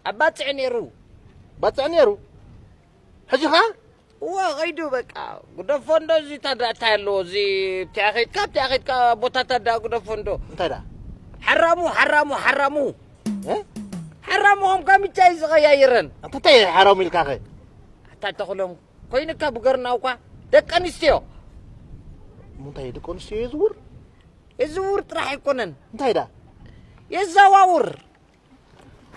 ኣባጽዕ ነይሩ። ባጽዕ ነይሩ። ሕጂ ኸዓ? እወ፣ ኸይዱ በቃ። ግደፎ እንዶ እዚ ታዳ እንታይ ኣለዎ? እዚ ብቲኣ ኸይድካ፣ ብቲኣ ኸይድካ ቦታታት ደኣ ግደፎ እንዶ። እንታይ ደኣ? ሓራሙ፣ ሓራሙ፣ ሓራሙ። እ? ሓራሙ ኸም ካሚቻ እዩ ዝቐያይረን። ኣንታ እንታይ ሓራሙ ኢልካ ኸ? ኣታ ተኽሎም፣ ኮይኑካ ብገርና እኳ ደቂ ኣንስትዮ። እሞ እንታይ ደቂ ኣንስትዮ የዝውር? የዝውር ጥራሕ ኣይኮነን። እንታይ ደኣ? የዘዋውር።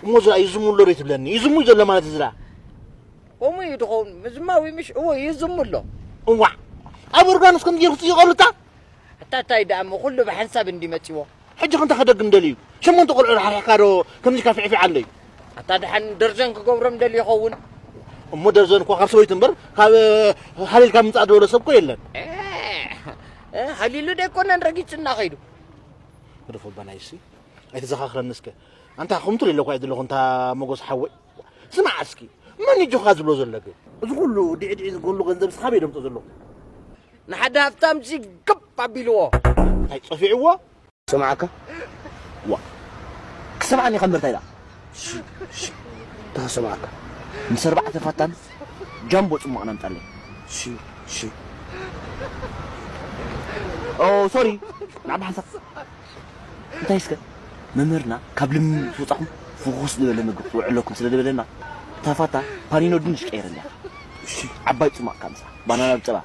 እሞ እዛ ይዝሙ ኣሎ ዶ ትብለኒ? ይዝሙ እዩ ዘሎ ማለት እዚ ደኣ? ከምኡ እዩ ድኸውን። ምዝማው እዩ ምሽ? እወ፣ ይዝሙ ኣሎ። እዋዕ! ኣብ ኦርጋንስ ከምዚ ገይሩ ክጽይቐሉ እታ? ኣታ እንታይ ደኣ እሞ ኩሉ ብሓንሳብ እንዲ መጺዎ። ሕጂ ክንታ ክደግም ደልዩ? ሸሞንተ ቆልዑ ሓርሒካ ዶ ከምዚ ኢልካ ፊዕፊዕ ኣሎ እዩ? ኣታ ደሓን ደርዘን ክገብሮም ደልዩ ይኸውን። እሞ ደርዘን እኳ ካብ ሰበይቱ እምበር ካብ ሃሊልካ ምምጻእ ዝደሎ ሰብ እኮ የለን። እ፣ እ፣ ሃሊሉ ደይኮነን ረጊጽና ኸይዱ። ግደፎ ባናይሲ። ኣይተዘኻኽረኒ እስከ። ኣንታ ከምቱ ኢለ እኳ እየ ዘለኹ፣ እንታ መጎስ ሓወይ። ስማዕ እስኪ፣ መን እዩ ጆኻ ዝብሎ ዘሎ ግን? እዚ ኩሉ ዲዕዲዕ ዝጎሉ ገንዘብ ስኻብ እየ ደምጾ ዘለኹ። ንሓደ ሃብታም ሲ ግብ ኣቢልዎ። እንታይ ጸፊዕዎ? ስምዓካ? ዋ። ክሰምዓኒ ከንበር እንታይ ደኣ? ሺ፣ ሺ። እንታይ ክሰምዓካ? ምስ ኣርባዕተ ፋታን ጃምቦ ጽሟቕን ኣምጻለይ። ሺ፣ ሺ። ኦ፣ ሶሪ። ንዓ ብሓንሳብ። እንታይ እስከ? መምህርና ካብ ልምምድ ምስ ወጻኹም ፍኹስ ዝበለ ምግቢ ክውዕለኩም ስለ ዝበለና፣ እታ ፋታ ፓኒኖ ድንሽ ቀይረልያ። እሺ። ዓባይ ጽማቕ ካምሳ፣ ባናና ብጸባ።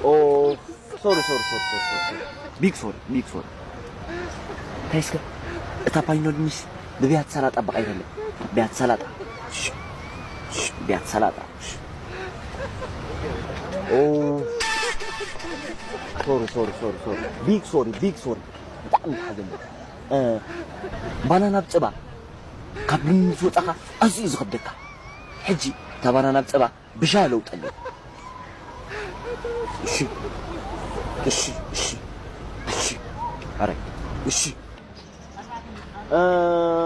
ኦ፣ ሶሪ፣ ሶሪ፣ ሶሪ፣ ሶሪ፣ ሶሪ። ቢግ ሶሪ፣ ቢግ ሶሪ። እንታይ እስከ? እታ ፓኒኖ ድንሽ ብቢያት ሰላጣ በቓይረልያ። ቢያት ሰላጣ። ቢያት ሰላጣ። ኦ፣ ሶሪ፣ ሶሪ፣ ሶሪ፣ ሶሪ። ቢግ ሶሪ፣ ቢግ ሶሪ። ብጣዕሚ ተሓዘኒ። እ፣ ባናና ብጸባ ካብ ልምምድ ወጻኻ ኣዝዩ እዩ ዝኸብደካ። ሕጂ እታ ባናና ብጸባ ብሻሂ ለውጠለይ። እሺ፣ እሺ፣ እሺ፣ እሺ። ኣረ፣ እሺ። እ፣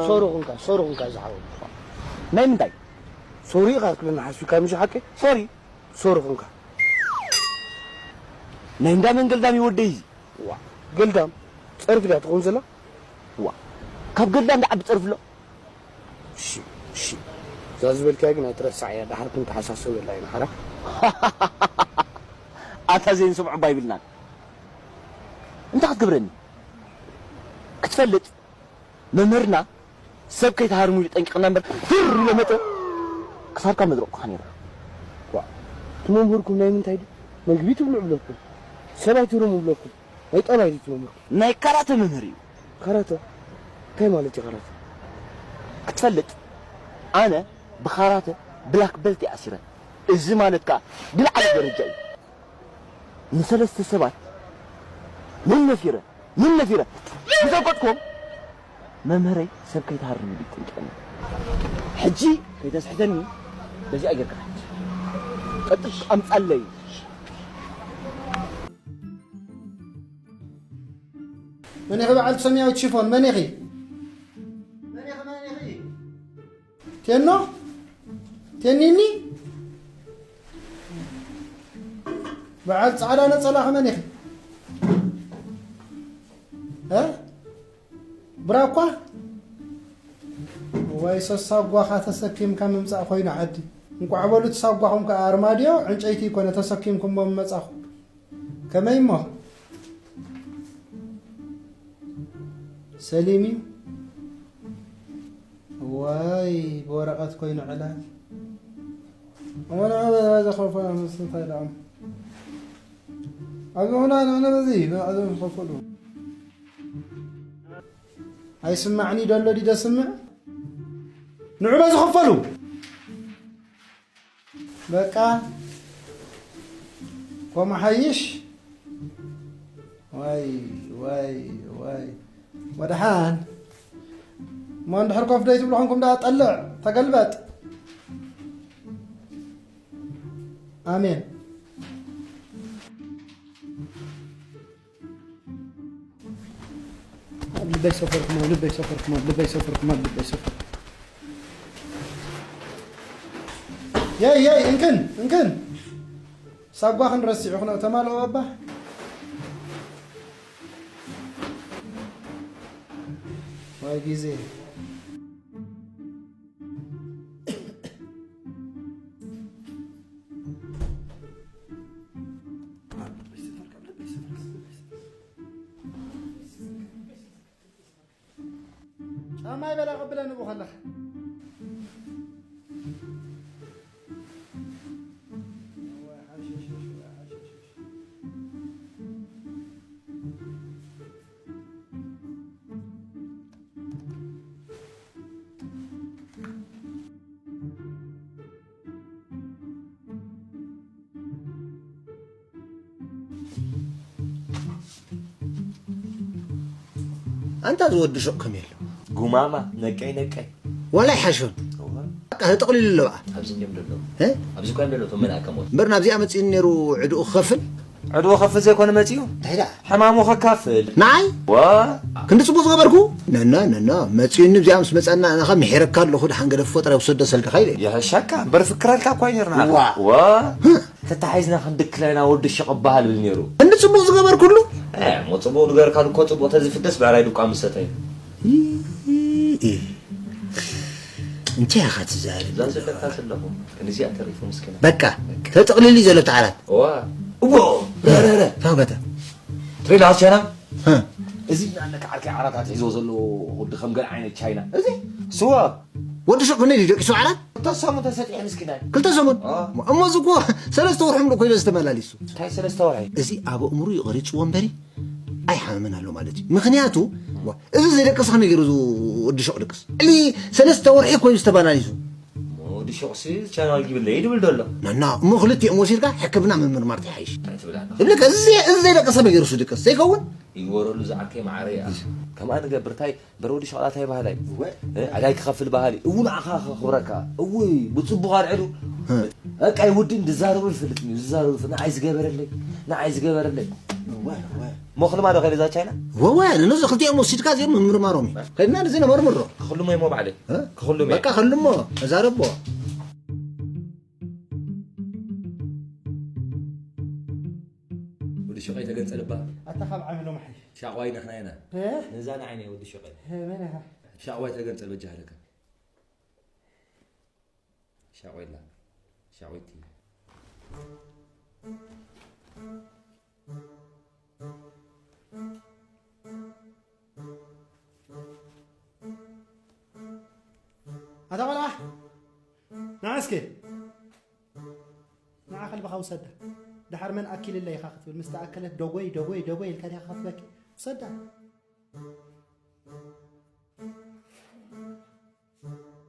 ሶሪ ኹንካ፣ ሶሪ ኹንካ ዝሓወይ። ናይ ምንታይ? ሶሪ ኢኻ ክትብለኒ ሓሲብካ ምሽ ሓቀይ? ሶሪ። ሶሪ ኹንካ። ናይ እንዳ መን ገልዳም እዩ ወደይ እዚ? ዋ፣ ገልዳም ጸርፊ ድያ ትኸውን ዘላ? ዋ፣ ካብ ገልዳም ዝዓቢ ጸርፊ ኣሎ? እሺ፣ እሺ። እዛ ዝበልካያ ግን ኣይትረስዓያ፣ ደሓር ክንተሓሳሰበላ ኢና ሓራ። ኣታ ዘይንሰምዖ እባ ኣይብልናን። እንታይ ክትገብረኒ? ክትፈልጥ መምህርና ሰብ ከይትሃርሙ ኢሉ ጠንቂቕና እምበር፣ ፍር ኢለ መጠ ክሳብካ መድረቕኩኻ ነይረ። ዋ፣ እቲ መምህርኩም ናይ ምንታይ ድዩ? መግቢ ትብልዑ ብለኩም፣ ሰብ ኣይትህርሙ ብለኩም፣ ናይ ጠባይ ድዩ እቲ መምህርኩም? ናይ ካራተ መምህር እዩ። ካራተ? እንታይ ማለት እዩ ካራተ? ክትፈልጥ፣ ኣነ ብኻራተ ብላክ በልት እየ ኣሲረ። እዚ ማለት ከኣ ዝለዓለ ደረጃ እዩ። ንሰለስተ ሰባት ምን ነፊረ፣ ምን ነፊረ ብዘውቀጥኩም መምህረይ ሰብ ከይትሃርም ኢሉ ይጥንቀኒ። ሕጂ ከይተስሕተኒ በዚኣ ጌርካ ሕጂ ቀጥል ኣምጻለይ። መን ኢኺ በዓልቲ ሰማያዊት ሽፎን? መን ኢኺ? መን ኢኺ? መን ኢኺ? ቴኖ? ቴኒኒ? በዓል ጻዕዳ ነጸላ ከመን ኢኺ? እ? ብራኳ? ዋይ ሰሳጓኻ ተሰኪምካ ምምጻእ ኮይኑ ዓዲ። እንቋዕ በሉ ትሳጓኹም ከኣ ኣርማድዮ ዕንጨይቲ ይኮነ ተሰኪምኩሞ ምመጻኹም። ከመይ እሞ? ሰሊም እዩ? ዋይ ብወረቐት ኮይኑ ዕላል። እሞ ንዑ በዛ ዘኸፈሉ ምስ እንታይ ደኣ? ኣብዚ ሁና ንዑ በዚ፣ ኣብዚ ዝኸፈሉ። ኣይስማዕኒ ደሎ ዲደ ስምዕ? ንዑ በዚ ኸፈሉ። በቃ ኮም ሓይሽ። ዋይ፣ ዋይ፣ ዋይ። ወደሓን። እሞ እንድሕር ኮፍ ደይ ትብሉ ኾንኩም ደኣ ጠልዕ፣ ተገልበጥ። ኣሜን። ኣብ ልበይ ሰፈርኩም፣ ኣብ ልበይ ሰፈርኩም፣ ኣብ ልበይ ሰፈርኩም፣ ኣብ ልበይ ሰፈርኩም። የይ፣ የይ፣ እንክን፣ እንክን። ሳጓኽን ረሲዑ ክነው ተማልኦ ኣባ። ግዜ። ጫማ ይበላ ቀብለኒ ብኸለኻ። ኣንታ ዝወዲ ሹቕ ከመይ ኣሎ? ጉማማ፣ ነቀይ ነቀይ። ዋላ ይሓሾን። እዋ። በቃ ተጠቕሊሉ ኣሎ በኣ። ኣብዚ እዮም ደሎ። እ? ኣብዚ እኳ እዮም ደሎ፣ እቶም መልኣከ ሞት። እምበር ናብዚኣ መጺኡ ነይሩ ዕድኡ ክኸፍል? ዕድኡ ክኸፍል ዘይኮነ መጺኡ? እንታይ ደኣ? ሕማሙ ከካፍል። ንዓይ? ዋ። ክንዲ ጽቡቕ ዝገበርኩ? ነና፣ ነና፣ መጺኡኒ ብዚኣ ምስ መጸና ኣነኻ ምሒረካ ኣለኹ፣ ደሓን ገደፎ ጥራይ ውሰዶ ሰልድኻ ኢለ። ይሕሸካ፣ እምበር ፍክረልካ እኳ እዩ ነይርና። ዋ። ዋ። ተታሒዝና ክንድክለና ወዲ ሸቕ በሃል ብል ነይሩ። እንዲ ጽቡቕ ዝገበርኩሉ? እ፣ እሞ ጽቡቕ ንገርካ እኮ ጽቡቕ ተዝፍደስ ብዕራይ ድቋ ምሰተ እዩ። ኢ-፣ ኢ-፣ እንታይ ኢኻ ትዛረብ? እዛ ዘለካ ዘለኹ፣ ክንዲዚኣ ተሪፉ ምስኪና። በቃ፣ ተጠቕሊሉ እዩ ዘሎ እቲ ዓራት። እዋ። እዎ። ረ፣ ረ፣ ረ። ታው በታ። ትሪላ ቻይና? ሀ። እዚ እናነካ ዓርከይ ዓራት ኣትሒዝዎ ዘሎ ወዲ ከም ገለ ዓይነት ቻይና። እዚ ስዋ። ወዲ ሹቕ ክንደይ ድዩ ደቂሱ ዓራት? ክልተ ሰሙን ተሰጢሑ ምስኪናይ። ክልተ ሰሙን? አ። እሞ እዚ እኮ ሰለስተ ወርሒ ሙሉእ ኮይኑ ዝተመላሊሱ። እንታይ ሰለስተ ወርሒ? እዚ ኣብ ኣእምሩ ይቐሪጽዎ እምበሪ ኣይሓመመን ኣሎ ማለት እዩ። ምኽንያቱ፣ ዋ፣ እዚ ዘይደቅስ ከመይ ገይሩ እዚ ወዲ ሹቕ ድቅስ? ልዕሊ ሰለስተ ወርሒ ኮይኑ ዝተመላሊሱ። ወዲ ሹቕሲ ቻናል ይብለይ ድብል ደሎ። ናና፣ እሞ ክልቲኦም ወሲድካ ሕክምና ምምርማር ትሓይሽ። እንታይ ትብል ኣለኻ? እብለካ፣ እዚ፣ እዚ ዘይደቅስ ከመይ ገይሩ እሱ ድቅስ? ዘይከውን? ይግበረሉ ዝዓርከይ መዓረይ እያ። ከምኣ ንገብር፣ እንታይ በረ ወዲ ሸቕላ እንታይ ባህላይ? እወ። እ፣ ዕዳይ ክኸፍል ባህሊ። እው ንዓኻ ከኽብረካ። እውይ፣ ብጽቡቕ ኣልዕሉ። እ። በቃ ይውድን ዝዛረቡ ይፈልጥ እዩ። ዝዛረቡ ይፈልጥ። ንዓይ ዝገበረለይ። ንዓይ ዝገበረለይ። እወ፣ እወ። ሞኽልማ ዶ ከይደ እዛ ቻይና? ወወ፣ ነዚ ክልቲኦም ወሲድካ እዚኦም ምምርማሮም እዩ። ከድና ነዚ ነመርምሮ። ክኽልሞ እሞ ባዕለይ። እ? ክኽልሞ እየ። በቃ ከልሞ፣ ተዛረቦ። ወዲ ሹቐይ ተገንጸልባ። ኣታ ካብ ዓሚ ሎምሓይ። ሻቋይ ንሕና ኢና። እ? ነዛ ንዓይ ናይ ወዲ ሹቐይ። እ፣ መን ኢኻ? ሻቋይ ተገንጸል በጃ ሃለካ። ሻቋይላ። ሻቋይቲ። ኣታ ቆልዓ፣ ንዓ እስከ። ንዓ ከልብኻ ውሰዳ። ደሓር መን ኣኪልለይ ኢኻ ክትብል፣ ምስ ተኣከለት ደጎይ፣ ደጎይ፣ ደጎይ ኢልካ ዲኻ ክትበኪ? ውሰዳ።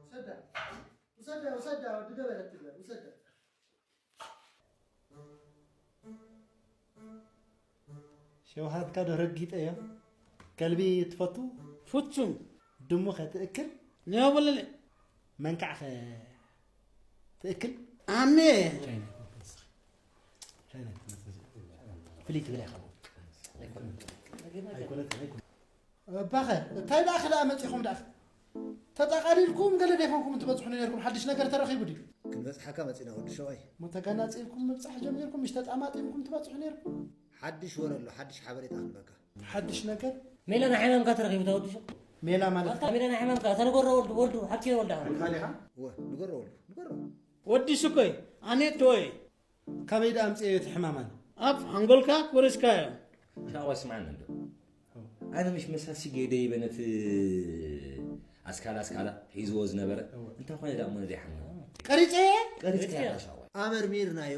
ውሰዳ። ውሰዳ፣ ውሰዳ፣ ወዲ ገበረ ትግበር፣ ውሰዳ። ሸውሃትካ ዶ ረጊጠዮ? ከልቢ ትፈቱ? ፍጹም። ድሙ ከ ትእክል? ኔው በለለ። መንካዕ ከ ትእክል? ኣሜ። ፍልይ ትብል ኢኻ። ኣይኮነትን፣ ኣይኮነትን። እባኸ፣ እንታይ ደኣ ክደኣ መጺኹም ደኣ? ተጠቓሊልኩም ገለ ደይኮንኩም ትበጽሑኒ ነርኩም፣ ሓድሽ ነገር ተረኺቡ ድዩ? ክንበጽሓካ መጺና ወዲ ሸዋይ። እሞ ተገናጺልኩም ምብጻሕ ጀሚርኩም፣ ምሽ ተጣማጢምኩም ትበጽሑ ነርኩም? ሓድሽ ወረ ኣሎ፣ ሓድሽ ሓበሬታ ክንበካ። ሓድሽ ነገር? ሜላ ናይ ሕማምካ ተረኺቡ ተወዲ ሸው። ሜላ ማለት? ኣታ ሜላ ናይ ሕማምካ፣ እታ ንገሮ ወልዱ፣ ወልዱ፣ ሓኪ ወልዳ። ካሊኻ? እወ፣ ንገሮ ወልዱ፣ ንገሮ። ወዲ ሽኮይ፣ ኣኔት ዶይ? ካበይ ደኣ ኣምጽኤዮ እቲ ሕማም ኣነ? ኣብ ሓንጎልካ ወሪስካዮ። ሻቆ ስማዕኒ እንዶ። ኣነ ምሽ መሳሲ ገይደ ይበነት ኣስካላ ኣስካላ ሒዝዎ ዝነበረ። እወ። እንታይ ኾነ ደኣ እሞ ነዚ ሓና? ቀሪጸ? ቀሪጽካ ቀሪጸ። ኢኻ ሻቆ። ኣመርሚርናዮ፣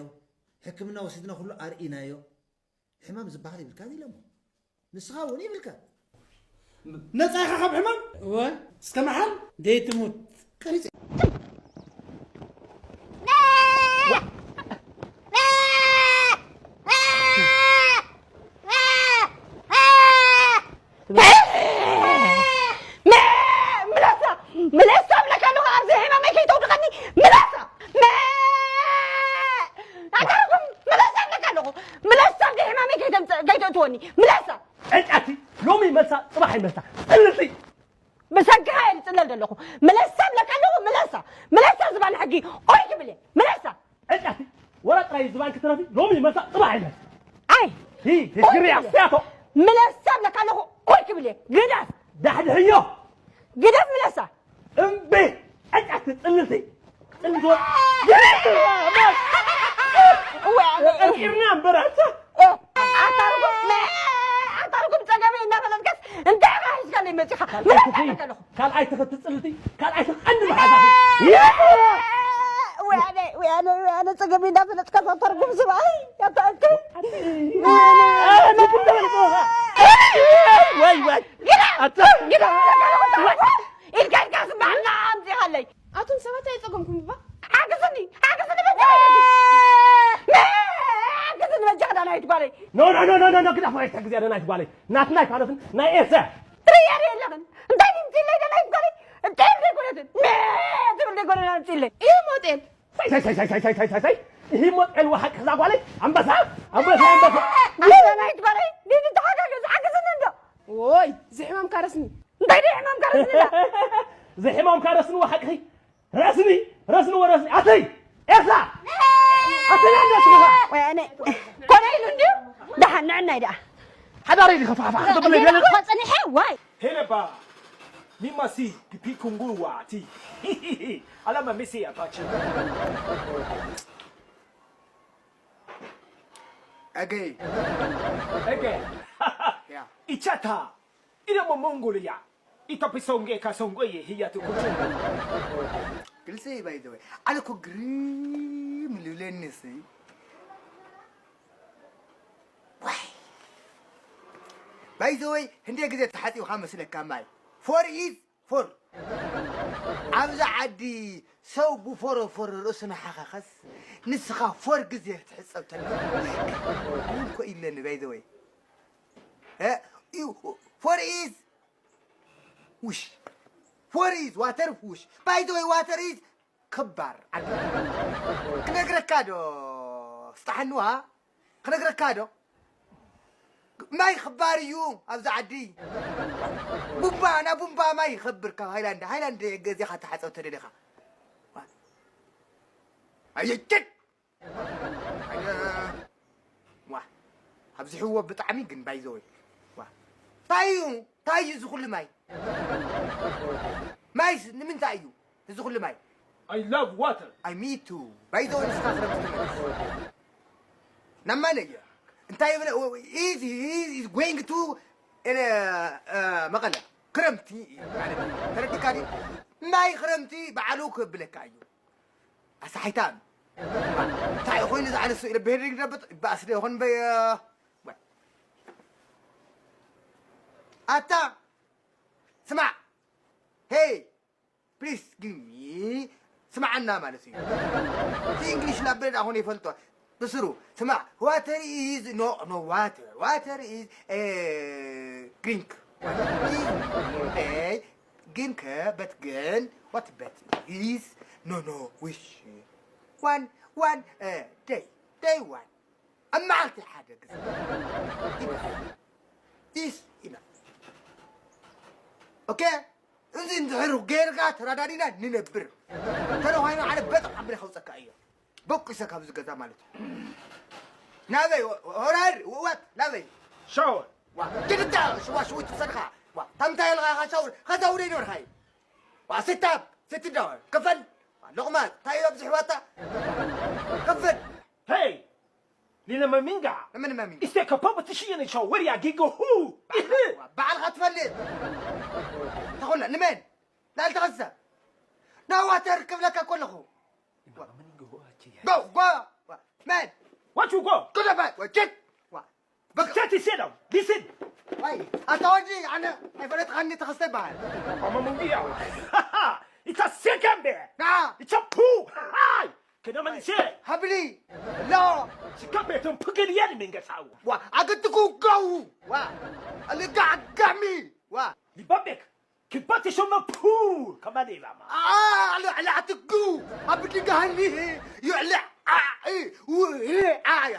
ሕክምና ወሲድና ኩሉ ኣርኢናዮ። ሕማም ዝበሃል ይብልካ ኢሎሞ። ንስኻ እውን ይብልካ። ነጻ ኢኻ ካብ ሕማም? እወ። እስከ መሓል? ደይትሙት። ቀሪጸ። ምለሳ! ምለሳ እብለካ ኣለኹ፣ ኣብዚ ሕማመይ ከይተውድቐኒ! ምለሳ! ኣጋርኩም ምለሳ እብለካ ኣለኹ! ምለሳ ኣብዚ ሕማመይ ከይተምጽ-፣ ከይተእትወኒ! ምለሳ! ዕጫቲ፣ ሎሚ መልሳ፣ ጽባሕ ይመልሳ። ጽልልቲ! ብሰንክኻ እየ ዝጽለል ዘለኹ። ምለሳ እብለካ ኣለኹ፣ ምለሳ! ምለሳ ዝባን ሕጊ ኦይ ክብል እየ! ምለሳ! ዕጫቲ፣ ወረ ጥራይ ዝባን ክትረፊ፣ ሎሚ ይመልሳ፣ ጽባሕ ይመልሳ። ኣይ! ሂ፣ ኦይ ሂስግሪ ክብል እየ! ኣስያቶ! ምለሳ እብለካ ኣለኹ፣ ኦይ ክብል እየ! ግዳስ! ዳሕድሕዮ! ግደፍ ምለሳ። እምቢ። ዕጫ ትጽልልቲ። ጽልልቲ ወ-፣ ግደፍ። እወ፣ ኣነ ቀርቂርና እምበር ኣታ። ኣታርጉ፣ ኣታርጉ ጸገመይ እናፈለጥከስ እንታይ ሒዝካለይ መጺኻ? ካልኣይ ትኽን፣ ካልኣይ ትኽን ትጽልልቲ፣ ካልኣይ ትኽን ቀንዲ መሓዛኺ። ወያነ፣ ወያነ፣ ወያነ ጸገመይ እናፈለጥካ ኣታርጉም ስብኣይ፣ ኣታ እንከ። ኣረ፣ ነቲ ተበልጽኻ። ወይ፣ ወይ። ኣታ። ኢልካ፣ ኢልካ ስምዓና ኣምጺኻለይ። ኣቱም ሰባት ኣይጸገምኩም እባ? ሓግዝኒ፣ ሓግዝኒ በጃ። ሓግዝኒ በጃ ክዳናይት ጓለይ። ኖ፣ ኖ፣ ኖ፣ ኖ፣ ኖ፣ ግዳ ፈረስ ተግዝያ ደናይት ጓለይ። ናትና ኣይፋለትን፣ ናይ ኤርትራ። ትርእያ ዶ የለኽን? እንታይ ድምፂ ኢለይ ደናይት ጓለይ? እንታይ ኢለይ ጎነትን? ነ ትብል ደይ ጎነና ድምፂ ኢለይ። እዩ ሞጤል። ሳይ፣ ሳይ፣ ሳይ፣ ሳይ፣ ሳይ፣ ሳይ፣ ሳይ። ይህ ሞጤል ወሓቅ ክዛ ጓለይ። ኣንበሳ፣ ኣንበሳ፣ ኣንበሳ። ኣንተ ናይት ጓለይ፣ ዲዲ ተሓጋገዝ፣ ሓግዝኒ እንዶ። ኦይ፣ እዚ ሕማም ካረስኒ። እንታይ ድዩ ሕማም ካረስኒ ኢላ? እዚ ሕማም ካረስኒ ወሓቅኺ። ረስኒ፣ ረስኒ ወረስኒ። ኣተይ፣ ኤርትራ። ኣተይ፣ ኣንዳ ስኻ። ወያነ። ኮነ ኢሉ እንድዩ። ደሓን፣ ንዕናይ ደኣ። ሓዳረይ ድኸፋፋ። እዛ ተብለይ ገለ። እዛ ጸኒሐ፣ ዋይ። Heleba, mimasi, pipikunguwa, ti. Alama misi apache. Again. Again. Yeah. Ichata. Ina mo Mongolia. Ita pisonge ka songoye hiya to kuchu. ግልፂ ባይዘወይ ኣነ እኮ ግርም ልብለኒ ሲ ዋይ ባይዘወይ ህንደ ግዜ ተሓፂብካ መስለካ ማይ ፎር ኢዝ ፎር ኣብዚ ዓዲ ሰው ብፎሮፎር ርእሱ ንሓኸኸስ ንስኻ ፎር ግዜ ትሕፀብ ተለኻ እኮ ኢለኒ ባይዘወይ ፎር ኢዝ ውሽ ፎር ኢዝ ዋተር ውሽ ባይዘወይ ዋተር ኢዝ ክባር ዓዲ ክነግረካ ዶ ስጣሓንዋ ክነግረካ ዶ ማይ ክባር እዩ ኣብዚ ዓዲ ቡምባ ና ቡምባ ማይ ይኸብር ካብ ሃይላንድ ሃይላንድ ገዚኻ ተሓፀብ ተደሊኻ ኣየጭድ ኣየ ዋ ኣብዚሕዎ ብጣዕሚ ግን ባይዘወይ ዋ እንታይ እዩ እንታይ እዩ እዚ ኩሉ ማይ ማይስ ንምንታይ እዩ እዚ ኩሉ ማይ I love water. I me too. ባይዘወይ ንስኻ ክረምቲ ትመልስ ናብ ማን እየ እንታይ ይብለ is is going to መቐለ ክረምቲ እዩ ማለት እዩ ተረዲካ ድዩ ማይ ክረምቲ ባዕሉ ክብለካ እዩ ኣሳሒታም እንታይ ኮይኑ ዝዓለሱ ኢለ ብሄር ይግደብጥ ይበኣስ ዶ ይኾን በየ ኣታ ስማዕ ሄይ ፕሊስ ጊቭ ሚ ስማዓና ማለት እዩ እቲ እንግሊሽ ላበደ ኣሁን ይፈልጦ ብስሩ ስማዕ water is no no water water is drink ግን ከ በት ግን what በት is no no wish one one day day one ኣብ መዓልቲ ሓደ ግዜ is enough okay እዚ እንድሕር ጌርካ ተራዳዲና ንነብር ተረዃይኑ ዓለ በጠቕ ኣቢለ ከውፀካ እዮ በቂሰ ካብዚ ገዛ ማለት እዩ ናበይ ወራር ወት ናበይ ሻወር ዋ ትግዳ ሽዋ ሽዊ ትሰድኻ ዋ ታምታይ ኢልኻ ኢኻ ሻውር ኸዛ ውደ ይነበርካ እዩ ዋ ስታብ ስትዳወር ክፈል ዋ ሎቕማት እንታይ እዩ ኣብዚ ሕዋታ ክፈል ሄይ ሊነ መሚንጋ ምን መሚን ኢስቴ ከፖ ብትሽየነ ሻወር ያ ጊጎ ሁ ባዕልኻ ትፈልጥ ተኾላ ንመን ላልተኸሰ ናዋተር ክብለካ ከለኹ ጎ ጎ መን What you go? ክለባት ወጭት Tati sit down. Listen. ዋይ ኣታ ወዲ ኣነ ኣይፈለጥኻኒ ተኸስተ ይበሃል Mama mundia. It's a second bear. ና It's a poo. Hi. Can I say? ሃብሊ ሎ She come back and put it in and get out. ዋ ኣገትኩ ገው ዋ ኣልጋ ዓጋሚ ዋ Libabek. Kibati shoma poo. Come on, Ilama. ልዕሊ ዓትጉ ኣብ ድጋኒ ይዕሊ ዓዒ ውዒ ዓያ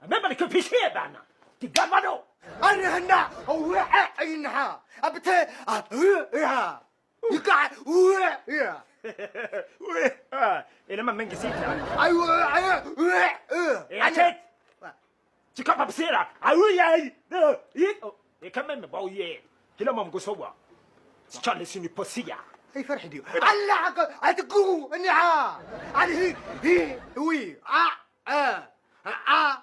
Remember the computer, Bana. The governor. ኣንህና ውዐ ዓይንኻ ኣብተ ኢኻ ይቃዕ ውዕ Ilama Mengisi. ኣይውዐ ውዕ Atet. Chikapa psera. Awi ai. Et quand même, bon, yeah. Hila mam gosowa. Chale sini posiya. Ay farxi diyo. Allah haka atiku niha. Ali hi hi wi a a a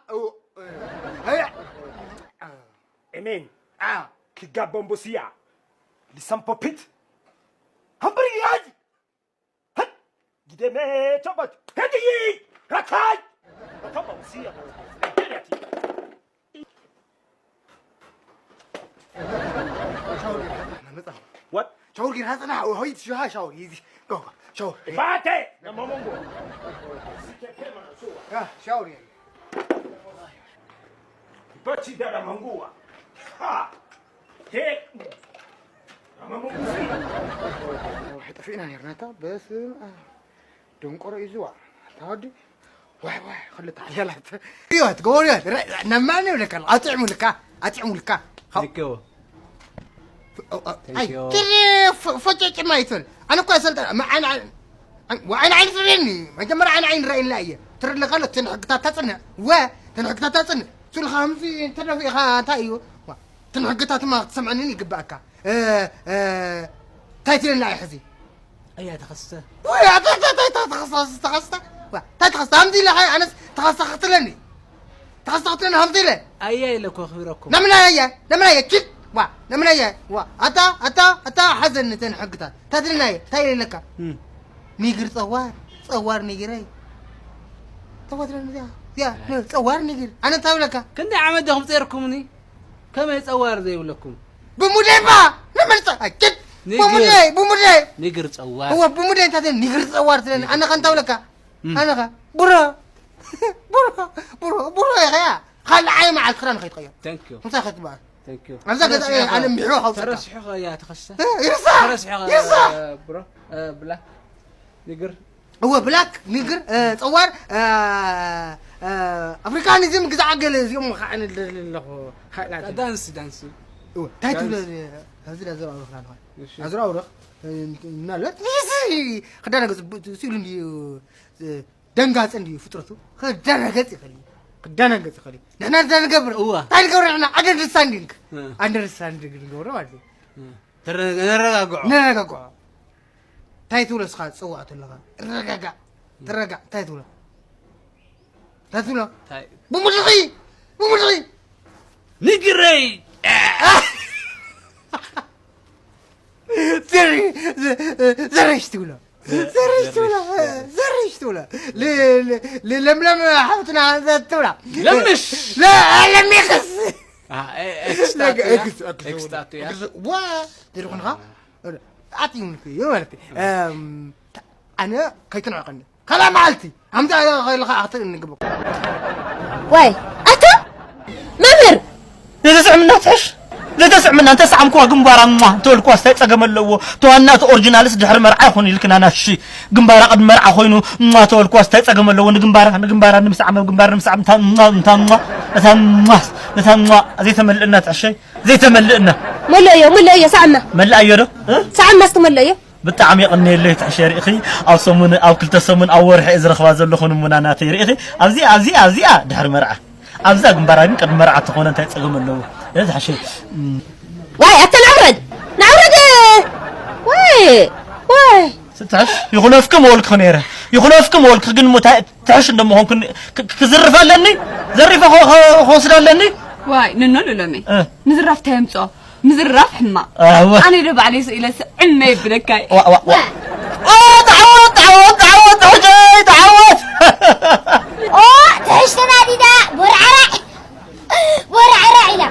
a. Amen. A ki gabon bosiya. Li sampo pit. Hambri yaj. Hit. Gideme tobat. Hedi. Rakai. Tobat siya. What? Shauri hata na hoyi shiha shauri hizi. Go go. Shauri. Bate na mamungu. Ah, shauri. Bati dara mangua. Ha. He. Na mamungu. Hita fina ni rnata bas. Dንቆሮ እዩ ዝዋ። ታወዲ ዋይ ዋይ ክልተ ሓያላት። ህይወት ጎርዮት ነማን ይብለካ ኣሎ። ኣጥዕሙልካ ኣጥዕሙልካ። Thank you. ኣይ ትሪ ፈጨጭማ ይትብል። ኣነ እኮ ሰልጠ ዓይን ዓይን ትረኒ። መጀመርያ ዓይን ዓይን ረእይና እየ ትርለካ ኣሎ። እተን ሕግታት ታፅንዕ ወ እተን ሕግታት ታፅንዕ ሱልካ ከምዚ እንተደፊእካ እንታይ እዩ? እተን ሕግታት ድማ ክትሰምዐንን ይግባእካ። እንታይ ትብለና እዩ ሕዚ? ኣያ ተኸስተ። ወይ ኣታ ኣታ ኣታ ኣታ ተኸስተ ተኸስተ። ዋ ኣታ ተኸስተ ሃምዚ ኢለ ሓይ ኣነስ ተኸስተ ክትለኒ። ተኸስተ ክትለኒ ሃምዚ ኢለ። ኣያ ኢለ እኮ ኣኽቢረኩም። ነምና ኣያ ነምና ኣያ ችል ዋ ነምና ኣያ ዋ ኣታ ኣታ ኣታ ሓዘኒ ተን ሕግታት። ታትልና ኣያ ታይ ኢለካ? እም። ኒግር ጸዋር ጸዋር ኒግረይ። ተዋትለኒ ያ ያ ጸዋር ኒግር ኣነ ታብለካ። ክንደይ ዓመት ዲኹም ጸርኩምኒ? ከመይ ጸዋር ዘይብለኩም? ብሙዴባ ንመልጸ ኣጭድ ብሙዴ ብሙዴ ንግር ጸዋር እወ ብሙዴ እንታይ ንግር ጸዋር ትለኒ ኣነ ከ እንታይ ብለካ ኣነ ከ ብሮ ብሮ ብሮ ብሮ ኢኸያ ካልዓይ መዓልቲ ክዳን ከይትቀየር Thank you ምሳይ ከትበሃል Thank you ኣብዛ ገዛ ኣነ ምሕሮ ከውፅካ ተረሲሑ ኸያ ተኸሰ ይርሳዕ ተረሲሑ ይርሳዕ ብሮ ብላ ንግር እወ ብላክ ንግር ጸዋር ኣፍሪካኒዝም ግዛዕ ገለ እዚኦም ከዓ ንደሊ ኣለኹ። ዳንስ ዳንስ እንታይ ትብሎ እዚ ዳ ዘራውርኽ ናልኻ ኣዝራውርኽ ምናልባት ክዳነገፅ ስኢሉ እንድዩ ደንጋፂ እንድዩ ፍጥረቱ ክዳነገፅ ይኽእል እዩ። ክዳነገፅ ይኽእል እዩ። ንሕና እንታይ ንገብር እዋ እንታይ ንገብር ንሕና ኣደንድስታንዲንግ ኣደንድስታንዲንግ ንገብሮ ማለት እዩ። ነረጋግዖ ነረጋግዖ እንታይ ትብሎ እስኻ ትፅውዖ ተለኻ? ረጋጋእ ተረጋእ እንታይ ትብሎ? እንታይ ትብሎ? እንታይ? ብምድኺ ብምድኺ ንግረይ ዘርሽ ትብሎ ዘርሽ ትብሎ ዘርሽ ትብሎ ለምለም ሓብትና ትብላ ለምሽ ለሚክስ ዋ ድርኹንኻ ኣጥዩምልኩ እዩ ማለት እዩ። ኣነ ከይትንዕቀኒ ካልኣ መዓልቲ ከምዚ ከለኻ ኣኽትርኢ እንግበ ዋይ ኣታ መምህር ዘይተስዕምና ትሕሽ ዘይተስዕምና እንተሰዓምክዋ ግንባራ ማ እንተበልክዋ ስታይ ጸገም ኣለዎ ተዋናቲ ኦሪጂናልስ ድሕሪ መርዓ ይኹን ኢልክናና እሺ ግንባራ ቅድሚ መርዓ ኮይኑ ማ ተበልክዋ ስታይ ጸገም ኣለዎ ንግንባራ ንግንባራ ንምስዓም ኣብ ግንባር ንምስዓም እንታ ማ እንታ ማ እታ ማ እታ ማ ዘይተመልእና ትሕሸይ ዘይተመልእና መለዮ መለዮ ሰዓማ መለኣዮ ዶ ሰዓማ እስቲ መለዮ ብጣዕሚ የቐንየለይ ትሕሸ ርኢኺ ኣብ ሰሙን ኣብ ክልተ ሰሙን ኣብ ወርሒ እየ ዝረኽባ ዘለኹ ንሙና ናተይ ርኢኺ ኣብዚኣ ኣብዚኣ ኣብዚኣ ድሕሪ መርዓ ኣብዛ ግንባራ ግን ቅድሚ መርዓ ተኾነ እንታይ ጸገም ኣለዎ ትሕሸ ዋይ ኣታ ናውረድ ናውረድ ዋይ ዋይ ትሕሽ ይኹነፍኪ መወልክኺ ነይረ ይኹነፍኪ መወልክኺ ግን ሙታይ ትሕሽ እንደምኾንኩ ክዝርፍ ኣለኒ ዘሪፈ ክወስድ ኣለኒ ዋይ ንኖ ልሎሚ ምዝራፍ እንታይ የምፅኦ ምዝራፍ ሕማቕ ኣነ ዶ ባዕለይ ስኢለ ስዕመ የብለካይ ተዓወት ተዓወት ተዓወት ተዓወት ተዓወት ትሕሽ ተናዲዳ ቦርዓራዕ ቦርዓራዕ ኢላ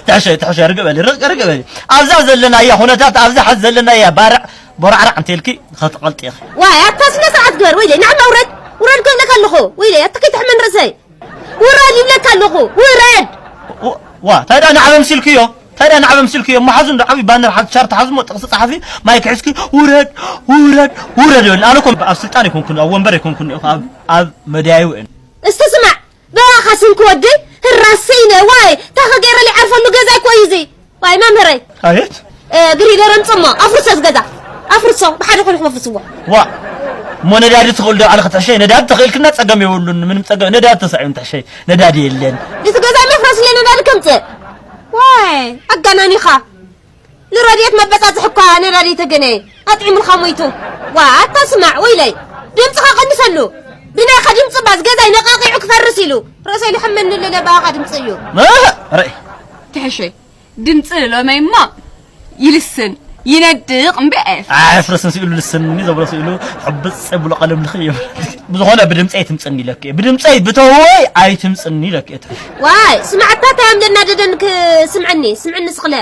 ትሕሸ ትሕሸ ርግእ በሊ ርግእ ርግእ በሊ ኣብዛ ዘለናያ ኩነታት ኣብዛ ሓዚ ዘለናያ ባርዕ ቦርዓራዕ እንተልኪ ኸትቐልጢ ኢኺ ዋይ ኣታ ስነ ስርዓት ግበር ወይለይ ንዓማ ውረድ ውረድ እኮ ይብለካ ኣለኹ ወይለይ ኣታ ከይትሕመን ርእሰይ ውረድ ይብለካ ኣለኹ ውረድ ዋ እንታይ ደኣ ንዓበ ምሲልክዮ እንታይ ደኣ ንዓበ ምሲልክዮ እሞ ሓዙ እንዶ ዓብዪ ባነር ሓዙ ቻርት ሓዙ እሞ ጥቕሲ ጸሓፊ ማይክ ሒዝኪ ውረድ ውረድ ውረድ ይበል ኣነ እኮ ኣብ ስልጣን ኣይኮንኩን ኣብ ወንበር ኣይኮንኩን ኣብ መድያዩ እየ እስቲ ስማዕ ብኣኻ ስንኪ ወደይ ህራሰይነ ዋይ ታኸ ገይረ ሊዓርፈሉ ገዛ እኮ እዩ እዚ ዋይ መምህረይ ኣየት ግሪደር ኣምፅሞ ኣፍርሶ እዚ ገዛ ኣፍርሶ ብሓደ ኮነ ክመፍስዎ ዋ እሞ ነዳዲ ትኽእል ዶ ኣለ ክትሕሸይ? ነዳዲ ተኽእልክና ጸገም የብሉን፣ ምንም ጸገም። ነዳዲ ተሳዒሩ ትሕሸይ፣ ነዳዲ የለን። እቲ ገዛ መፍረስ ስለ ነዳዲ ከምጽእ። ዋይ ኣጋናኒኻ። ንረድኤት መበጻጽሒ እኳ ነዳዲ ተገነ ኣጥዒሙልካ ሞይቱ። ዋ ኣታ ስማዕ ወይለይ፣ ድምፅኻ ቀንሰሉ። ብናይኻ ድምፂ ባስ ገዛይ ነቃቂዑ ክፈርስ ኢሉ። ርእሰይ ልሕመኒ ለለ ብኣኻ ድምፂ እዩ። ርእ ትሕሸይ ድምፂ ሎመይማ ይልስን ይነድቕ እምበኣር። ኣፍረስን ስኢሉ ልስኒ ዘብሎ ስኢሉ ሕብፅ ብሎ ቀለም ልኽይ። ብዝኾነ ብድምፀይ ትምፅኒ ኢለክ እየ። ብድምፀይ ብተወይ ኣይትምፅኒ ኢለክ እየ። ትሕሽ ዋይ ስማዕታ ታያም ደናደደን ክስምዐኒ ስምዕኒ ስኽለ